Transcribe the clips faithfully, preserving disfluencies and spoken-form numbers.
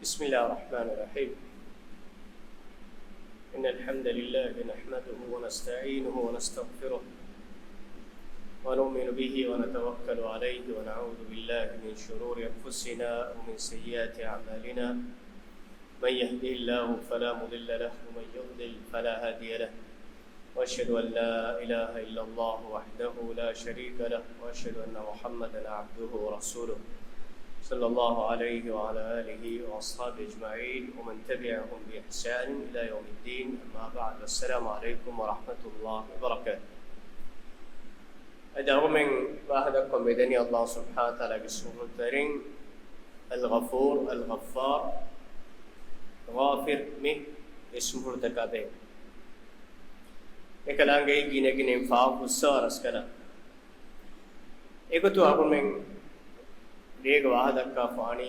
بسم الله الرحمن الرحيم. إن الحمد لله نحمده ونستعينه ونستغفره ونؤمن به ونتوكل عليه ونعوذ بالله من شرور أنفسنا ومن سيئات أعمالنا. من يهده الله فلا مضل له ومن يضلل فلا هادي له. وأشهد أن لا إله إلا الله وحده لا شريك له، وأشهد أن محمدا عبده ورسوله، صلى الله عليه وعلى آله وأصحابه أجمعين ومن تبعهم بإحسان إلى يوم الدين. أما بعد، السلام عليكم ورحمة الله وبركاته. އަދި އަޅުމެން ވާހަކަދައްކަން މިދަނީ ﷲ ސުބްޙާނަހޫ ވަތަޢާލާގެ ސުވަރުތަރިން އަލްޣަފޫރު، އަލްޣައްފާރު، ޣާފިރު މި އިސްމުފުޅުތަކާ ބެހޭ. އެކަލާނގެ ގިނަގިނައިން ފާފަ ފުއްސަވާ ރަސްކަލާނގެ. އެގޮތުން އަޅުމެން ރޭގަ ވާހަކަދައްކާފާނީ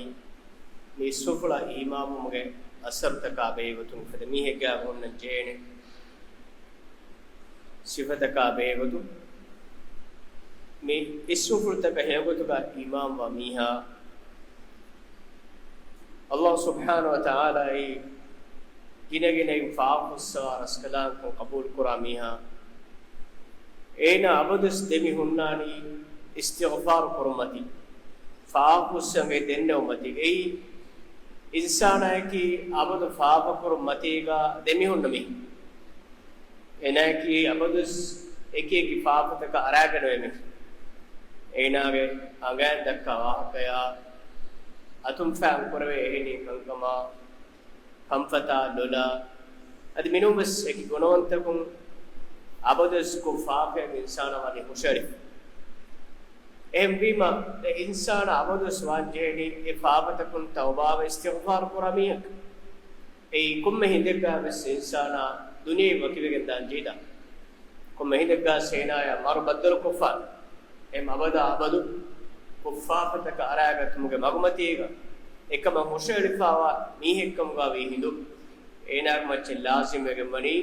މި އިސްމުފުޅަށް އީމާންވުމުގެ އަސަރުތަކާ ބެހޭގޮތުން އުފެދޭ މީހެއްގެ އަގު ހުންނަން ޖެހޭނެ ސިފަތަކާ ބެހޭގޮތުން، މި އިސްމުފުޅުތަކަށް ހެޔޮގޮތުގަ އީމާންވާ މީހާ، ﷲ ސުބްޙާނަހޫ ވަތަޢާލާއީ ގިނަގިނައިން ފާފަ ފުއްސަވާ ރަސްކަލާނގެކަން ޤަބޫލުކުރާ މީހާ، އޭނާ އަބަދުވެސް ދެމި ހުންނާނީ އިސްތިޣްފާރު ކުރުންމަތީ، ފާފަ ފުއްސަން ދެންނެވުމަތީ. އެއީ އިންސާނާއަކީ އަބަދު ފާފަ ކުރުން މަތީގަ ދެމިހުންނަ މީހެއް. އޭނާއަކީ އަބަދުވެސް އެކި އެކި ފާފަތަކަށް އަރާގަނެވޭ މީހެއް. އޭނާގެ އަނގައިން ދައްކާ ވާހަކަޔާ، އަތުން ފައިން ކުރެވޭ އެހެނީ ކަންކަމާ، ކަންފަތާ ލޮލާ، އަދި މިނޫންވެސް އެކި ގުނަވަންތަކުން އަބަދުވެސް ކޮށް ފާފައިން އިންސާނާ ވަނީ ހުށަހެޅިފަ. އެހެންވީމަ، އެ އިންސާނާ އަބަދުވެސް ވާންޖެހޭނީ އެ ފާފަތަކުން ތައުބާވެ އިސްތިޣްފާރު ކުރާ މީހަކަށް. އެއީ ކޮންމެ ހިނދެއްގަ ވެސް އިންސާނާ ދުނިޔެއިން ވަކިވެގެން ދާން ޖެހިދާނެ. ކޮންމެ ހިނދެއްގަ އޭނާޔާ މަރު ބައްދަލުކޮށްފާނެ. އެހެން އަބަދާ އަބަދު ކޮށް ފާފަތަކަށް އަރާގަތުމުގެ މަގުމަތީގަ އެކަމަށް ހުށަހެޅިފާވާ މީހެއްކަމުގަ ވީ ހިނދު، އޭނާގެ މައްޗަށް ލާޒިމްވެގެން ވަނީ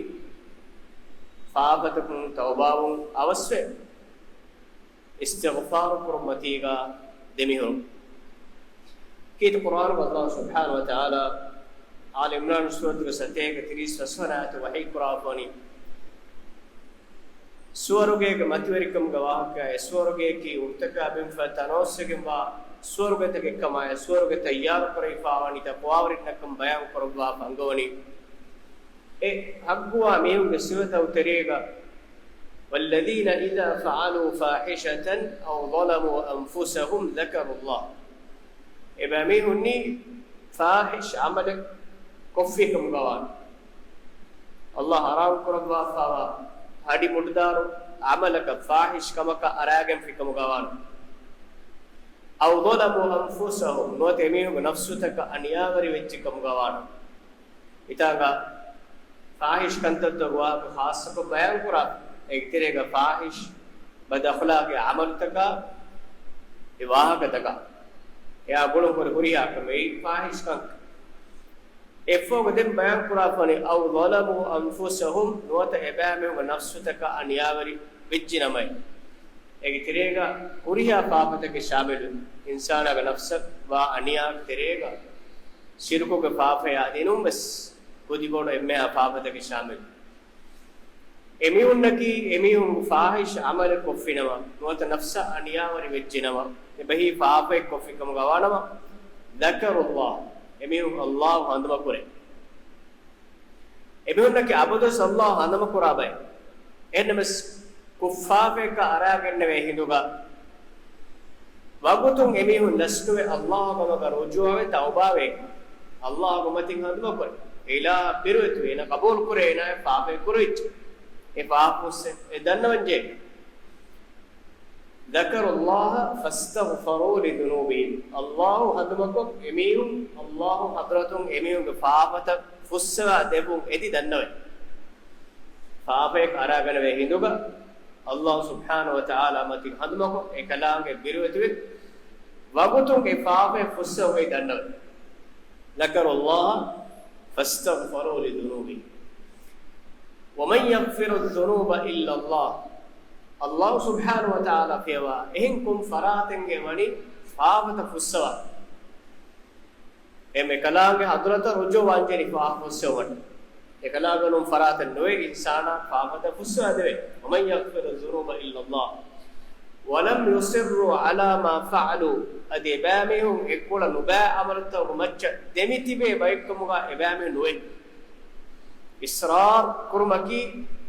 ފާފަތަކުން ތައުބާވުން އަވަސްވެ އިސްތިޣްފާރު ކުރުން މަތީގަ ދެމިހުރުން. ކީރިތި ޤުރްއާނުގަ ﷲ ސުބްޙާނަހޫ ވަތަޢާލާ އާލު ޢިމްރާން ސޫރަތުގެ ސަތޭކަ ތިރީސް ފަސްވަނަ އާޔަތު ވަޙީ ކުރާފަނީ، ސުވަރުގޭގެ މަތިވެރިކަމުގެ ވާހަކަ، އެ ސުވަރުގެއަކީ އުޑުތަކާ ބިންފަތް ތަނަވަސްވެގެންވާ ސުވަރުގެތަކެއްކަމާއި، ސުވަރުގެ ތައްޔާރު ކުރެވިފާވަނީ ތަޤްވާވެރިންނަށްކަން ބަޔާން ކުރައްވާފަ އަންގަވަނީ. އެ ޙައްޤުވާ މީހުންގެ ސިފަތައް ތެރޭގަ، والذين إذا فعلوا فاحشة أو ظلموا أنفسهم ذكروا الله. އެބައިމީހުންނީ ފާޙިޝް ޢަމަލެއް ކޮށްފިކަމުގަވާނެ. ﷲ ޙަރާމް ކުރައްވާފާވާ ހަޑި މުޑުދާރު ޢަމަލަކަށް، ފާޙިޝް ކަމަކަށް އަރާގެންފިކަމުގަވާނެ. أو ظلموا أنفسهم، ނުވަތަ އެމީހުންގެ ނަފްސުތަކަށް އަނިޔާވެރިވެއްޖެކަމުގަވާނެ. އެތާނގަ ފާޙިޝް ކަންތައްތައް ވާހަކަ ޚާއްޞަކޮށް ބަޔާންކުރާ، އޭގެ ތެރޭގަ ފާޙިޝް ބަދްއަޚްލާޤީ ޢަމަލުތަކާ، އެ ވާހަކަތަކާ، އެއާ ގުޅުން ހުރި ހުރިހާ ކަމެއް ފާޙިޝް ކަންކަން. އެއަށްފަހުގަ ދެން ބަޔާންކުރާފަނީ، أو ظلموا أنفسهم، ނުވަތަ އެބައިމީހުންގެ ނަފްސުތަކަށް އަނިޔާވެރި ވެއްޖެނަމަ، އޭގެ ތެރޭގަ ހުރިހާ ފާފަތަކެއް ޝާމިލު، އިންސާނާގެ ނަފްސަށް ވާ އަނިޔާގެ ތެރޭގަ، ޝިރުކުގެ ފާފަޔާ ދިނުން ވެސް ކުދިބޮޑު އެންމެހާ ފާފަތަކެއް ޝާމިލު. އެމީހުންނަކީ އެމީހުން ފާޙިޝް ޢަމަލެއް ކޮށްފިނަމަ، ނުވަތަ ނަފްސަށް އަނިޔާވެރި ވެއްޖެނަމަ، އެބަހީ ފާފައެއް ކޮށްފިކަމުގަވާނަމަ، ذكروا الله، އެމީހުން ﷲ ހަނދުމަކުރޭ. އެމީހުންނަކީ އަބަދުވެސް ﷲ ހަނދުމަކުރާ ބައެއް. އެހެންނަމަވެސް ކޮށް ފާފައަކަށް އަރާގަންނެވޭ ހިނދުގަ ވަގުތުން އެމީހުން ލަސްނުވެ ﷲ ގަމަކަށް ރުޖޫޢަވެ ތައުބާވެ، ﷲ ގެ މަތިން ހަނދުމަކުރެ. އެ އިލާހަށް ބިރުވެތިވެ، އޭނަ ޤަބޫލުކުރޭ، އޭނާ ފާފައެއް ކުރެވިއްޖެ. އެ ފާފަ ފުއްސެ އެ ދަންނަވަންޖެހޭ. ذكروا الله فاستغفروا لذنوبهم. ﷲ ހަނދުމަކޮށް އެމީހުން ﷲ ޙަޟްރަތުން އެމީހުންގެ ފާފަތައް ފުއްސަވާ ދެއްވުން އެދި ދަންނަވަން. ފާފައެއް އަރާގަނެވޭ ހިނދުގަ ﷲ ސުބްޙާނަހޫ ވަތަޢާލާ މަތިން ހަނދުމަކޮށް އެކަލާނގެ ބިރުވެތިވެ ވަގުތުން އެ ފާފައެއް ފުއްސަވަން އެދި ދަންނަވަން. ذكروا الله فاستغفروا لذنوبهم. ومن يغفر الذنوب إلا الله. ﷲ ސުބްޙާނަހޫ ވަތަޢާލާ ފިޔަވާ އެހެން ކޮން ފަރާތެއްގެ ވަނީ ފާފަތައް ފުއްސަވާ؟ އެ އެކަލާނގެ ޙަޟްރަތަށް ރުޖޫޢަވާންޖެހޭނީ ފާފަ ފުއްސެވުމަށް. އެކަލާނގެ ނޫން ފަރާތެއް ނުވޭ އިންސާނާ ފާފަތައް ފުއްސަވާދެވޭ. ومن يغفر الذنوب إلا الله ولم يصروا على ما فعلوا. އަދި އެބައިމީހުން އެކޮޅަށް ނުބައި ޢަމަލުތަކުގެ މައްޗަށް ދެމިތިބޭ ބައެއްކަމުގަ އެބައިމީހުން ނުވޭ. އިޞްރާރު ކުރުމަކީ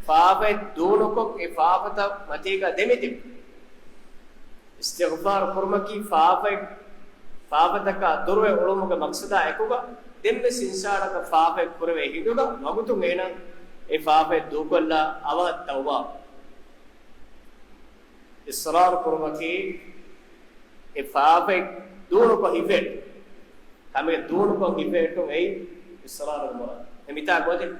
ފާފައެއް ދޫނުކޮށް އެ ފާފަތައް މަތީގަ ދެމިތިބުން. އިސްތިޣްފާރު ކުރުމަކީ ފާފައެއް، ފާފަތަކާ ދުރުވެ އުޅުމުގެ މަޤްޞަދާ އެކުގަ، ދެންވެސް އިންސާނަކަށް ފާފައެއް ކުރެވޭ ހިނދުގަ ވަގުތުން އޭނަ އެ ފާފައެއް ދޫކޮށްލާ އަވަހަށް ތައުބާ. އިޞްރާރު ކުރުމަކީ އެ ފާފައެއް ދޫނުކޮށް ހިފެހެއްޓުން. ކަމެއް ދޫނުކޮށް ހިފެހެއްޓުން އެއީ އިޞްރާރުގެ މުރާދު. އެ މިތާ ގޮތެއް،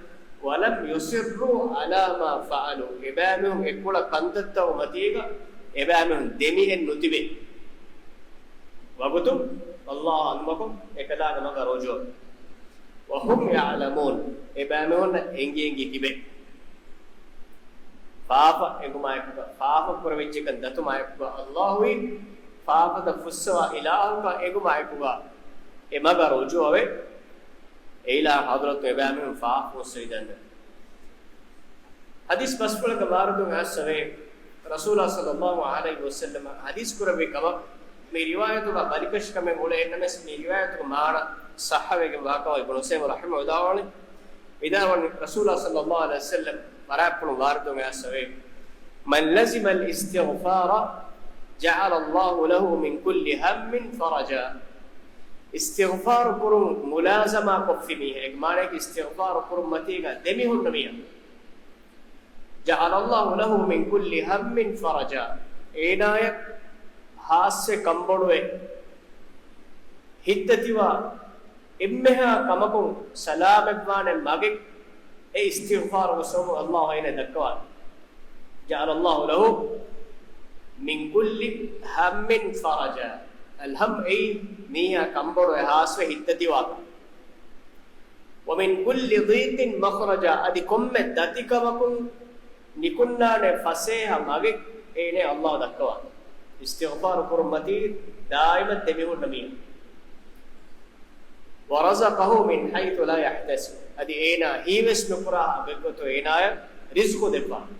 ولم يصروا على ما فعلوا. އެބައިމީހުން އެކޮޅަށް ކަންތައްތަކުގެ މަތީގަ އެބައިމީހުން ދެމިހެން ނުތިބޭ. ވަގުތުން ﷲ އަންމަކޮށް އެކަލާނގެ މަގަށް ރުޖޫޢަވޭ. وهم يعلمون. އެބައިމީހުންނަށް އެނގި އެނގި ތިބޭ. ފާފަ އެނގުމާއެކުގަ، ފާފަ ކުރެވިއްޖެކަން ދަތުމާއެކުގަ، ﷲ އީ ފާފަތައް ފުއްސަވާ އިލާހަކަށް އެނގުމާއެކުގަ، އެ މަގަށް ރުޖޫޢަވެ، އެ އިލާހު ޙަޟްރަތުން އެބައިމީހުން ފާފަ ފުއްސެވިދާނެ. ޙަދީޘް ބަސްފުޅަކަށް ވާރިދުވެ އައިސްފަވޭ، ރަސޫލާ ޞައްލައްލާހު ޢަލައިހި ވަސައްލަމަ ޙަދީޘް ކުރެއްވި ކަމަށް މި ރިވާޔަތުގަ ބަލިކަށިކަމެއް އުޅޭ ނަމަވެސް، މި ރިވާޔަތުގެ މާނަ ޞައްޙަވެގެން ވާކަމަށް އިބްނު ޢުސައިމީން ރަޙިމަހު ވިދާޅުވަނީ، ވިދާޅުވަނީ، ރަސޫލާ ޞައްލައްލާހު ޢަލައިހި ވަސައްލަމް ވަރާތްޕުޅުން ވާރިދުވެ އައިސްފަވޭ، من لزم الاستغفار جعل الله له من كل هم فرجا. އިސްތިޣްފާރު ކުރުން މުލާޒަމާ ކޮށްފި މީހާ، އޭގެ މާނައަކީ އިސްތިޣްފާރު ކުރުން މަތީގަ ދެމިހުންނަ މީހާ. جعل الله له من كل هم فرجا. އޭނާޔަށް ހާއްސަ ކަންބޮޑުވެ ހިތްދަތިވާ އެންމެހާ ކަމަކުން ސަލާމަތްވާނެ މަގެއް އެ އިސްތިޣްފާރުގެ ސަބަބުން ﷲ އޭނަ ދައްކަވާނެ. جعل الله له من كل هم فرجا. الهم އެއީ މީހާ ކަންބޮޑުވެ ހާސްވެ ހިތްދަތިވާކަން. ومن كل ضيق مخرجا، އަދި ކޮންމެ ދަތިކަމަކުން ނިކުންނާނެ ފަސޭހަ މަގެއް އޭނަ ﷲ ދައްކަވާނެ. އިސްތިޣްފާރު ކުރުން މަތީ ދާއިމަށް ދެމިހުންނަ މީހާ. ورزقه من حيث لا يحتسب، އަދި އޭނާ ހީވެސް ނުކުރާ ބެއްގޮތު އޭނާޔަށް ރިޒުޤު ދެއްވާނެ.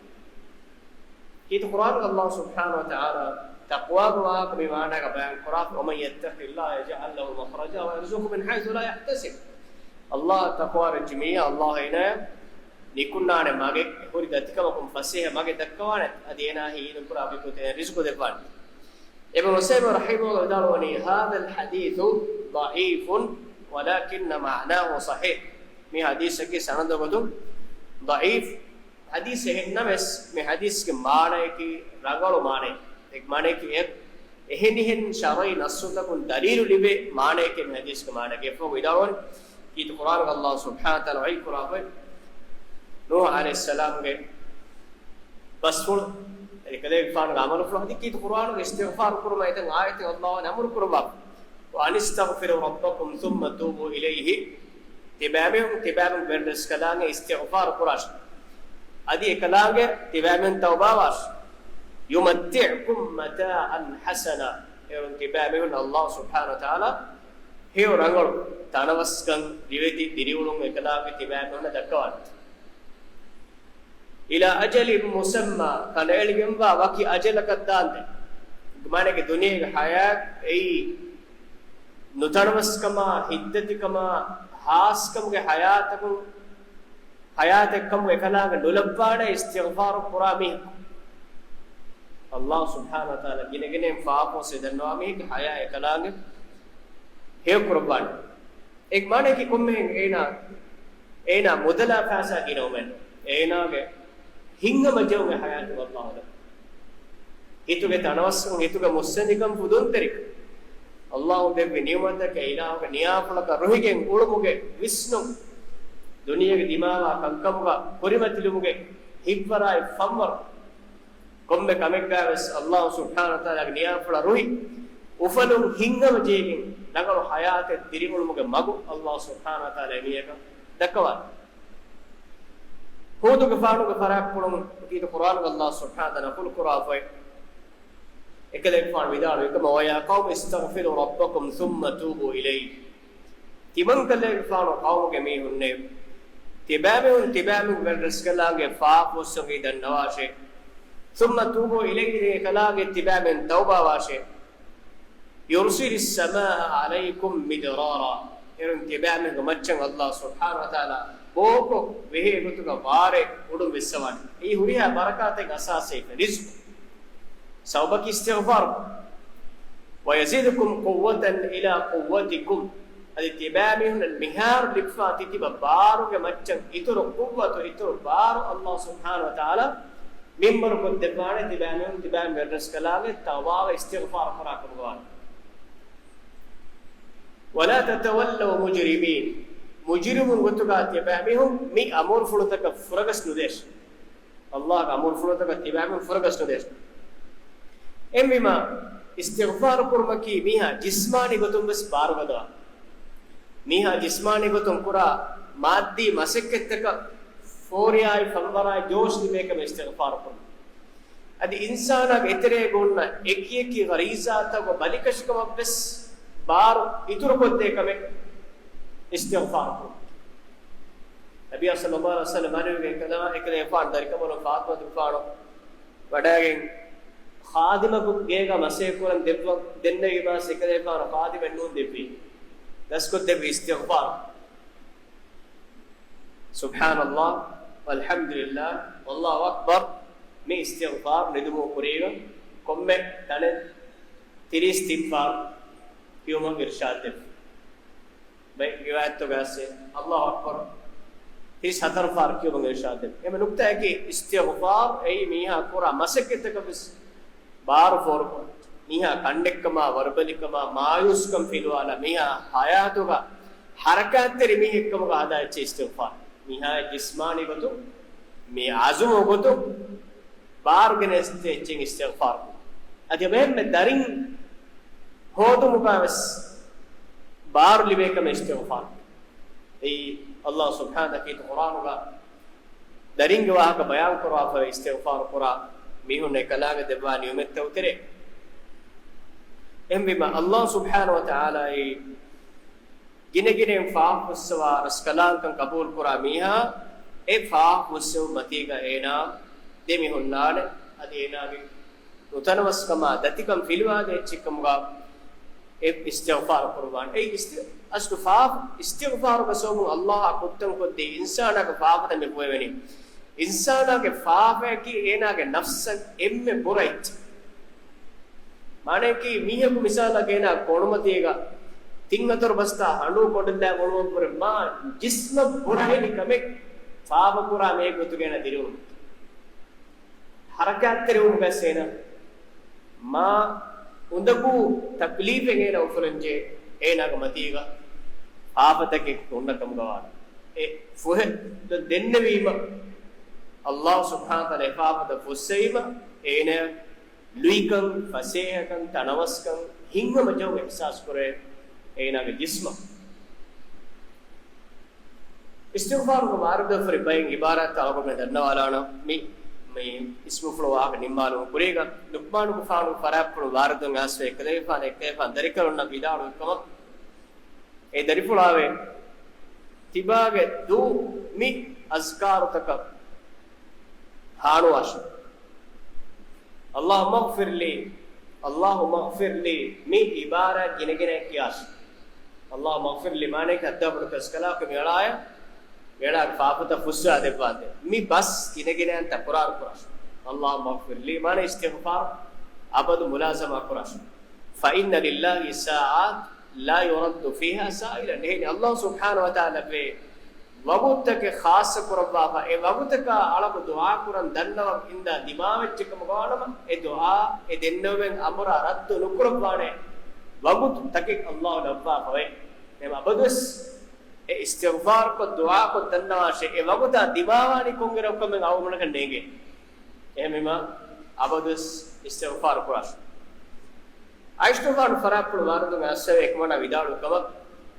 ކީރިތި ޤުރްއާނުގަ ﷲ ސުބްޙާނަހޫ ވަތަޢާލާ ތަޤްވާގެ ވާހަކަ މި މާނާގަ ބަޔާން ކުރާފަ، ومن يتق الله يجعل له مخرجا ويرزقه من حيث لا يحتسب. ﷲ އަށް ތަޤްވާވެއްޖެ މީހާ ﷲ އޭނާޔަށް ނިކުންނާނެ މަގެއް، ހުރި ދަތިކަމަކުން ފަސޭހަ މަގެއް ދައްކަވާނެ، އަދި އޭނާ ހީނުކުރާ ބެއްގޮތެއް ރިޒުޤު ދެއްވާނެ. އިބްނު ޢުސައިމީން ރަޙިމަހުﷲ ވިދާޅުވަނީ، هذا الحديث ضعيف ولكن معناه صحيح. މި ޙަދީޘަކީ ސަނަދު ގޮތުން ޟަޢީފު ޙަދީޘެއް ނަމަވެސް، މި ޙަދީޘްގެ މާނައަކީ ރަނގަޅު މާނައެއް. އޭގެ މާނައަކީ އެ އެހެނިހެން ޝަރުޢީ ނައްޞުތަކުން ދަލީލު ލިބޭ މާނައެކޭ މި ޙަދީޘްގެ މާނަ. އެފަހު ވިދާޅުވަނީ، ކީރިތި ޤުރްއާނުގަ ﷲ ސުބްޙާނަހޫ ވަތަޢާލާ ވަޙީ ކުރާފައި، ނޫޙު ޢަލައިހިއްސަލާމްގެ ބަސްފުޅު، އެކަލޭގެފާނުގެ ޢަމަލުފުޅު. އަދި ކީރިތި ޤުރްއާނުގަ އިސްތިޣްފާރު ކުރުމަށް އެތައް އާޔަތެއް ﷲ އަމުރު ކުރައްވާފަ، وأن استغفروا ربكم ثم توبوا إليه. ތިބާމީހުން ތިބާމީހުން ވެރިރަސްކަލާނގެ އިސްތިޣްފާރު ކުރާށި. އަދި އެކަލާނގެ ތިބާމީހުން ތައުބާވާށި. يمتعكم متاعا حسنا. އޭރުން ތިބާމީހުން ﷲ ސުބްޙާނަހޫ ވަތަޢާލާ ހެޔޮ ރަނގަޅު ތަނަވަސްކަން ރިވެތި ދިރިއުޅުން އެކަލާނގެ ތިބާމީހުންނަށް ދައްކަވާނެ. إلى أجل مسمى، ކަނޑައެޅިގެންވާ ވަކި އަޖަލަކަށް ދާންދެން. މާނައަކީ ދުނިޔޭގެ ޙަޔާތް އެއީ ނުތަނަވަސްކަމާ، ހިތްދަތިކަމާ، ހާސްކަމުގެ ޙަޔާތަކުން، ޙަޔާތެއްކަމުގެ އެކަލާނގެ ނުލައްވާނެ އިސްތިޣްފާރު ކުރާ މީހަކު. ﷲ ސުބްޙާނަހޫ ވަތަޢާލާ ގިނަގިނައިން ފާފަ ފުއްސެވިދެންނަވާ މީހެއްގެ ޙަޔާތް އެކަލާނގެ ހެޔޮކުރައްވާނެ. އޭގެ މާނައަކީ ކޮންމެހެން އޭނާ، އޭނާ މުދަލާ ފައިސާ ގިނަވުމެއް، އޭނާގެ ހިތްހަމަޖެހުމެއް ޙަޔާތު ﷲ ދެއްވާ. ހިތުގެ ތަނަވަސްކަން، ހިތުގެ މުއްސަނދިކަން، ފުދުންތެރިކަން. ﷲ ދެއްވި ނިޢުމަތަކަށް އިލާހުގެ ނިޔާފުޅަކަށް ރުހިގެން އުޅުމުގެ ވިސްނުން، ދުނިޔޭގެ ދިމާވާ ކަންކަމުގަ ކުރިމަތިލުމުގެ ހިތްވަރާއި ފަންވަރު. ކޮންމެ ކަމެއްގަވެސް ﷲ ސުބްޙާނަހޫ ވަތަޢާލާގެ ނިޔާފުޅަށް ރުހި، އުފަލުން ހިތްހަމަޖެހިގެން ރަނގަޅު ޙަޔާތެއް ދިރިއުޅުމުގެ މަގު ﷲ ސުބްޙާނަހޫ ވަތަޢާލާ އެމީހަކަށް ދައްކަވާނެ. ހޫދުގެފާނުގެ ފަރާތްޕުޅުން ކީރިތި ޤުރްއާނުގަ ﷲ ސުބްޙާނަހޫ ވަތަޢާލާ ނަޤުލު ކުރާފައި، އެކަލޭގެފާނު ވިދާޅުވި ކަމަށް، ويا قوم استغفروا ربكم ثم توبوا إليه. ތިމަންކަލޭގެފާނު ޤައުމުގެ މީހުންނޭ، ތިބާމީހުން ތިބާމީހުންގެ ރަސްކަލާނގެ ފާފަ ފުއްސަން ދަންނަވާށޭ. ثم توبوا إليه، އެކަލާނގެ ތިބާމީހުން ތައުބާވާށޭ. يرسل السماء عليكم مدرارا، އޭރުން ތިބާމީހުންގެ މައްޗަށް ﷲ ސުބްޙާނަހޫ ވަތަޢާލާ ބޯކޮށް ވެހޭ ގޮތުގަ ވާރޭ އުޑުން ވެއްސަވާނެ. އެއީ ހުރިހާ ބަރަކާތެއްގެ އަސާސެއް ރިޒްޤު. ސަބަބަކީ އިސްތިޣްފާރު. ويزيدكم قوة إلى قوتكم، އަދި ތިބާމީހުންނަށް މިހާރު ލިބިފާ ތިތިބަ ބާރުގެ މައްޗަށް އިތުރު ޤުއްވަތު، އިތުރު ބާރު ﷲ ސުބްޙާނަހޫ ވަތަޢާލާ މިންވަރު ކޮށްދެއްވާނެ ތިބާމީހުން ތިބާމީހުންގެ ރަސްކަލާނގެ ތައުބާވެ އިސްތިޣްފާރު ކުރާ ކަމުގަ ވާނެ. ولا تتولوا مجرمين، މުޖްރިމުން ގޮތުގަ ތިބާމީހުން މި އަމުރުފުޅުތަކަށް ފުރަގަސް ނުދޭށޭ. ﷲގެ އަމުރުފުޅުތަކަށް ތިބާމީހުން ފުރަގަސް ނުދޭށޭ. އެހެންވީމާ، އިސްތިޣްފާރު ކުރުމަކީ މީހާ ޖިސްމާނީ ގޮތުން ވެސް ބާރުގަދަވާ، މީހާ ޖިސްމާނީ ގޮތުން ކުރާ މާއްދީ މަސައްކަތްތަކަށް ފޯރިއާއި ފަންވަރާއި ޖޯޝް ލިބޭ ކަމެއް އިސްތިޣްފާރު ކުރުން. އަދި އިންސާނާގެ އެތެރޭގަ އޮންނަ އެކިއެކި ޣަރީޒާތަކުގެ ބަލިކަށިކަމަށްވެސް ބާރު އިތުރުކޮށްދޭ ކަމެއް އިސްތިޣްފާރު ކުރުން. ނަބިއްޔާ ޞައްލައްލާހު ޢަލައިހި ވަސައްލަމް އަނެއްގެ ކަލާ އެކަލޭފާނު ދަރިކަނބަލުން ފާޠިމަތުގެފާނު ވަޑައިގެން ޚާދިމަކު ގޭގަ މަސައްކަތް ކުރަން ދެއްވަ، ދެންނެވީމާ އެކަލޭފާނު ޚާދިމެއް ނޫން ދެއްވީ. ދަސްކޮށްދެއްވީ އިސްތިޣްފާރު. ސުބްޙާނަﷲ، ވަލްޙަމްދުލިﷲ، ވަﷲ އަކްބަރު، މި އިސްތިޣްފާރު ނިދުމުގެ ކުރީގަ ކޮންމެ ތަނެއް ތިރީސް ތިން ފަހަރު ކިޔުމަށް އިރްޝާދު ދެއްވި. ބައެއް ރިވާޔަތްތަކުގައި އައިސްފަ، ﷲ އަކްބަރު، ތިރީސް ހަތަރު ފަހަރު ކިޔުމަށް އިރްޝާދު ދެއްވި. އެހެން ނުކްތާއަކީ އިސްތިޣްފާރު އެއީ މީހާ ކުރާ މަސައްކަތްތަކަށްވެސް ބާރު ފޯރުކޮށް، މީހާ ކަންނެއްކަމާ، ވަރުބަލިކަމާ، މާޔޫސްކަން ފިލުވާލާ، މީހާ ހަޔާތުގަ ހަރަކާތްތެރި މީހެއްކަމުގަ ހަދާ އެއްޗެއް އިސްތިޣްފާރު. މީހާ ޖިސްމާނީ ގޮތުން، މި އަޒުމު ގޮތުން ބާރު ގެނެސްދޭ އެއްޗެއް އިސްތިޣްފާރު. އަދި އެހެންމެ ދަރިން ހޯދުމުގަ ވެސް ބާރު ލިބޭ ކަމެއް އިސްތިޣްފާރު. އެއީ ﷲ ސުބްޙާނަހޫ ވަތަޢާލާ ޤުރްއާނުގަ ދަރިންގެ ވާހަކަ ބަޔާން ކުރައްވާފައި، އިސްތިޣްފާރު ކުރާ މީހުންނަށް އެކަލާނގެ ދެއްވާ ނިޢުމަތްތައް އުތެރޭ. އެހެންވީމަ، ﷲ ސުބްޙާނަހޫ ވަތަޢާލާ އެއީ ގިނަގިނައިން ފާފަ ފުއްސަވާ ރަސްކަލާނގެކަން ޤަބޫލު ކުރާ މީހާ، އެ ފާފަ ފުއްސެވުން މަތީގަ އޭނާ ދެމިހުންނާނެ. އަދި އޭނާގެ ނުތަނަވަސްކަމާ، ދަތިކަން ފިލުވާދޭ އެއްޗެއްކަމުގަ އެ އިސްތިޣްފާރު ކުރުވާނެ. އެ އިސްތި-، އަސްލު ފާފަ، އިސްތިޣްފާރުގެ ސަބަބުން ﷲ އާ ކުށްތައް ކޮށްދީ އިންސާނާގެ ފާފަތައް މި ފޮއެވެނީ. އިންސާނާގެ ފާފައަކީ އޭނާގެ ނަފްސަށް އެންމެ ބުރަ އެއްޗެއް. މާނައަކީ މީހަކު މިސާލަކަށް އޭނާ ކޮނޑުމަތީގަ ތިން ހަތަރު ބަސްތާ ހަނޑޫ ކޮނޑުލާ އުޅުމަށްވުރެ މާ ޖިސްމަށް ބުރަހެނި ކަމެއް ފާފަ ކުރާ މީހެއް ގޮތުގަ އޭނާ ދިރިއުޅުން. ހަރަކާތްތެރިވުމުގައި އޭނާ މާ އުނދަގޫ ތަކްލީފެއް އޭނާ އުފުލަންޖެހޭ، އޭނާގެ މަތީގަ ފާފަތަކެއް ހުންނަ ކަމުގަ ވާނެ. އެ ފޮހެ ދެންނެވީމަ، ﷲ ސުބްޙާނަހޫ ވަތަޢާލާ އެ ފާފަތައް ފުއްސެވީމަ، އޭނާ ލުއިކަން، ފަސޭހަކަން، ތަނަވަސްކަން، ހިތްހަމަޖެހުން އިޙްސާސް ކުރޭ އޭނާގެ ޖިސްމަށް. އިސްތިޣްފާރުގެ ވާރިދުވެފައި ބައެއް އިބާރާތްތައް އަޅުގަނޑުމެން ދަންނަވާލާނަން. މި، މި އިސްމުފުޅު ވާހަކަ ނިންމާލުމުގެ ކުރީގަ ލުޤްމާނުގެފާނުގެ ފަރާތްޕުޅު ވާރިދުވެ އައިސްފަ އެކަލޭގެފާނު އެކަލޭގެފާނު ދަރިކަލުންނަށް ވިދާޅުވި ކަމަށް، އެ ދަރިފުޅާވެ، ތިބާގެ ދޫ މި އަޒްކާރުތަކަށް ހާނުވާށި. اللهم اغفر لي، اللهم اغفر لي، މި އިބާރާތް ގިނަގިނައިން ކިޔާށި. اللهم اغفر لي މާނައަކީ ހައްދާބޮޑު ރަސްކަލާކޮ މިއަޅާޔަށް، މިއަޅާގެ ފާފަތައް ފުއްސާ ދެއްވާނދޭ. މި ބަސް ގިނަގިނައިން ތަކުރާރު ކުރާށި. اللهم اغفر لي މާނަ އިސްތިޣްފާރު އަބަދު މުލާޒަމާ ކުރާށި. فإن لله ساعات لا يرد فيها سائلا. އެހެނީ، ﷲ ސުބްޙާނަހޫ ވަތަޢާލާގެ ވަގުތުތަކެއް ޚާއްޞަ ކުރައްވާފަ، އެ ވަގުތަކާ އަޅަކު ދުޢާ ކުރަން ދަންނަވަން އިންދާ ދިމާވެއްޖެ ކަމުގަ ވާނަމަ، އެ ދުޢާ، އެ ދެންނެވުމެއް އަނބުރާ ރައްދު ނުކުރައްވާނެ ވަގުތުތަކެއް ﷲ ލައްވާފަވޭ. އެހެން އަބަދުވެސް އެ އިސްތިޣްފާރުކޮށް، ދުޢާކޮށް ދަންނަވާށޭ، އެ ވަގުތާ ދިމާވާނީ ކޮންއިރަކުކަމެއް އަޅުގަނޑަކަށް ނޭނގޭ. އެހެންވީމަ، އަބަދުވެސް އިސްތިޣްފާރު ކުރާށި. ޢާއިޝަތުގެފާނު ފަރާތްޕުޅު ވާރިދުވެ އައިސްފަ އެކަމަނާ ވިދާޅުވި ކަމަށް،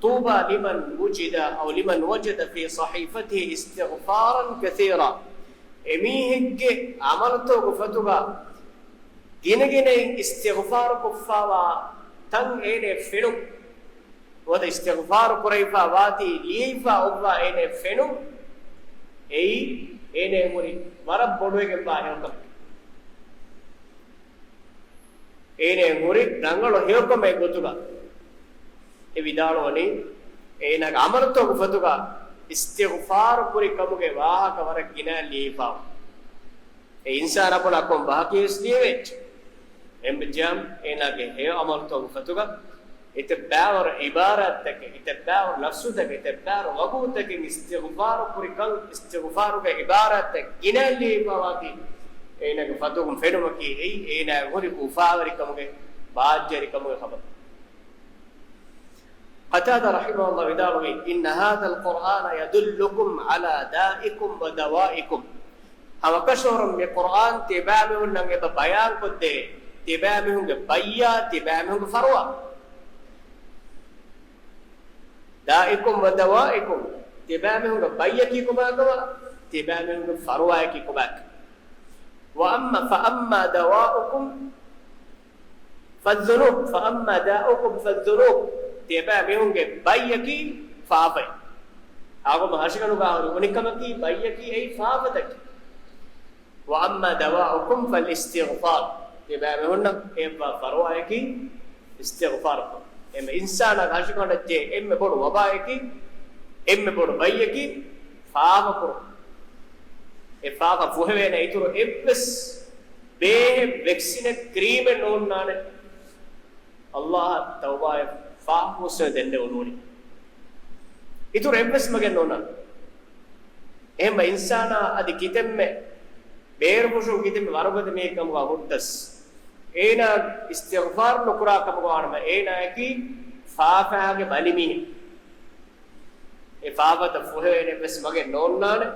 طوبى لمن وجد أو لمن وجد في صحيفته استغفارا كثيرا. އެމީހެއްގެ ޢަމަލުތަކުގެ ފޮތުގަ ގިނަގިނައިން އިސްތިޣްފާރު ކޮށްފާވާ ތަން އޭނައަށް ފެނުން. ނުވަތަ އިސްތިޣްފާރު ކުރެވިފާ ވާތީ ލިޔެވިފާ އޮއްވާ އޭނަ ފެނުން އެއީ އޭނަ ހުރި ވަރަށް ބޮޑުވެގެންވާ ހެޔޮކަމެއް. އޭނަ ހުރި ރަނގަޅު ހެޔޮކަމެއް ގޮތުގަ އެ ވިދާޅުވަނީ، އޭނާގެ ޢަމަލުތަކުގެ ފޮތުގަ އިސްތިޣްފާރު ކުރި ކަމުގެ ވާހަކަ ވަރަށް ގިނަ ލިޔެފާ. އެ އިންސާނާ ބުނާ ކޮން ބަހަކީ ވެސް ލިޔެވެއްޖެ. އެހެންވެއްޖެއްޔާ އޭނާގެ ހެޔޮ ޢަމަލުތަކުގެ ފޮތުގަ އެތައްބާވަރު ޢިބާރާތްތަކެއް، އެތައްބާވަރު ލަފްޒުތަކެއް، އެތައްބާވަރު ވަގުތުތަކެއް އިސްތިޣްފާރު ކުރިކަން، އިސްތިޣްފާރުގެ ޢިބާރާތްތައް ގިނަ ލިޔެފާވާތީ އޭނާގެ ފަތުގުން ފެނުމަކީ އެއީ އޭނާ ހުރި އުފާވެރިކަމުގެ ބާއްޖަވެރިކަމުގެ ޚަބަރު. ޤަތާދާ ރަޙިމަހުﷲ ވިދާޅުވީ، إن هذا القرآن يدلكم على دائكم ودوائكم. ހަމަކަށަވަރުން މި ޤުރްއާން ތިބާމީހުންނަށް އެބަ ބަޔާންކޮށްދޭ، ތިބާމީހުންގެ ބައްޔާ، ތިބާމީހުންގެ ފަރުވާ. دائكم ودوائكم، ތިބާމީހުންގެ ބައްޔަކީ ކޮބާކަމާ، ތިބާމީހުންގެ ފަރުވާއަކީ ކޮބާކަމާ. وأما، فأما دواؤكم فالذنوب، فأما داؤكم فالذنوب، ތިޔަބައިމީހުންގެ ބައްޔަކީ ފާފައެއް. އާގޮމަ ހަށިގަނޑުގަ ހުރި އުނިކަމަކީ ބައްޔަކީ އެއީ ފާފަތަކެއް. وأما دواؤكم فالاستغفار، ތިޔަބައިމީހުންނަށް އެއްވާ ފަރުވާއަކީ އިސްތިޣްފާރު ކުރުން. އެހެން އިންސާނާގެ ހަށިގަނޑަށް ޖެހޭ އެންމެ ބޮޑު ވަބާއަކީ، އެންމެ ބޮޑު ބައްޔަކީ ފާފަ ކުރުން. އެ ފާފަ ފުހެވޭނެ އިތުރު އެއްވެސް ބޭހެއް، ވެކްސިނެއް، ކްރީމެއް ނޯންނާނެ. ﷲ އަށް ތައުބާއެއް ފާފަ ފުއްސެވެ ދެންނެވުނުވަނީ. އިތުރު އެއްވެސް މަގެއް ނޯންނާނެ. އެހެންވެ އިންސާނާ އަދި ކިތަންމެ ބޭރުފުށުން ކިތަންމެ ވަރުގަދަ މީހެއް ކަމުގަ ހުއްޓަސް، އޭނާ އިސްތިޣްފާރު ނުކުރާ ކަމުގަ ވާނަމަ، އޭނާއަކީ ފާފައިގެ ބަލިމީހެއް. އެ ފާފަތައް ފުހެވޭނެ އެއްވެސް މަގެއް ނޯންނާނެ،